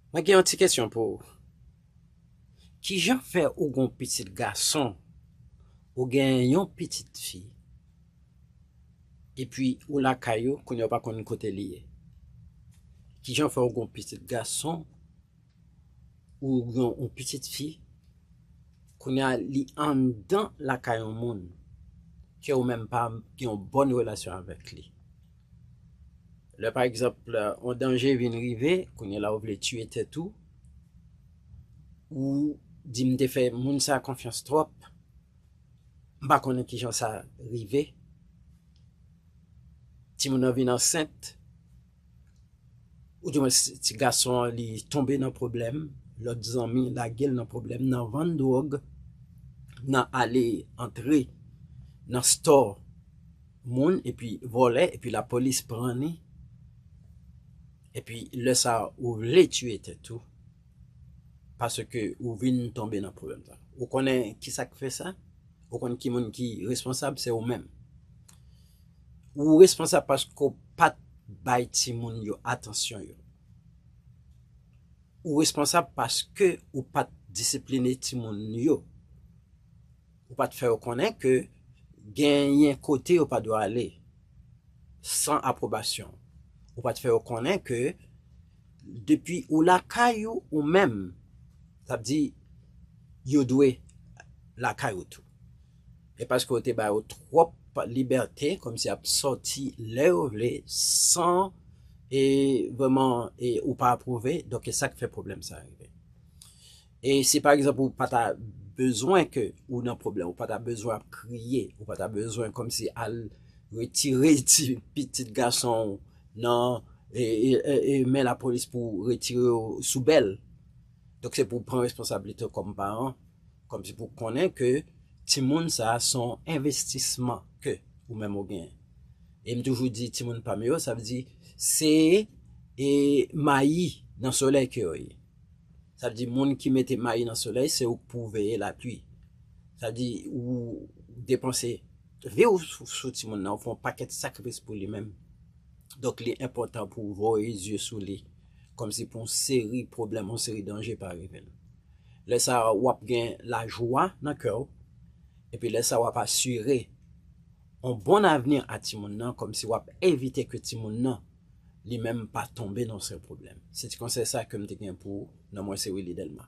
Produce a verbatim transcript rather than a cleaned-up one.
Mwen gen yon ti kesyon pou ou. Kijan fè ou gon pitit gason, ou gen yon pitit fi, epi ou lakay ou, kounye a ou pa konn kote li ye? Kijan fè ou gon pitit gason, ou gen yon pitit fi, kounye a li anndan lakay yon moun, ke ou menm pa gen yon bòn relasyon avèk li? Lè, pa egzanp, yon danje vin rive, kounye a la ou vle tiye tèt ou, ou di, "M te fè moun sa konfyans twòp, m pa konnen kijan sa rive." Timoun nan vin ansent, oudimwens ti gason an li tonbe nan pwoblèm, lòt zanmi lage l nan pwoblèm, nan vann dwòg, nan ale antre nan stò moun epi vòlè, epi lapolis pran li. Epi lè sa a ou vle tiye tèt ou, paske ou vin tonbe nan pwoblèm sa. Ou konnen ki sa k fè sa? Ou konn ki moun ki responsab? Se ou menm. Ou responsab paske w pa t bay timoun yo atansyon yo. Ou responsab paske ou pa t disipline timoun yo. Ou pa t fè yo konnen ke genyen kote yo pa dwe ale san apwobasyon. Ou pa t fè yo konnen ke depi ou lakay ou, ou menm, sa vle di, yo dwe lakay ou tou. E paske ou te ba yo twòp libète, kòmsi y ap sòti lè yo vle, san, e, vrèman, e, ou pa apwouve, donk, e sa k fè pwoblèm sa rive. E si, pa egzanp, ou pa ta bezwen ke ou nan pwoblèm, ou pa ta bezwen ap kriye, ou pa ta bezwen kòmsi al retire ti pitit gason ou nan, e, e, e, e men lapolis pou retire yo sou bèl. Donk, se pou w pran responsablite w kòm paran, kòmsi pou w konnen ke timoun sa a se yon envestisman ke ou menm ou genyen. E m toujou di timoun pa m yo, sa vle di, se, e, mayi nan solèy ke yo ye. Sa vle di, moun ki mete mayi nan solèy, se ou k pou veye lapli. Sa vle di, ou depanse vi w sou, sou timoun nan, ou fè yon pakèt sakrifis pou li menm. Donk, li enpòtan pou w voye zye sou li, kòmsi pou yon seri pwoblèm, yon seri danje pa rive l. Lè sa a, w ap gen lajwa nan kè w, epi lè sa a, w ap asire yon bon avni a timoun nan, kòmsi w ap evite ke timoun nan, li menm, pa tonbe nan yon seri pwoblèm. Se ti konsèy sa ke m te gen pou ou, non mwen se Willy Delma.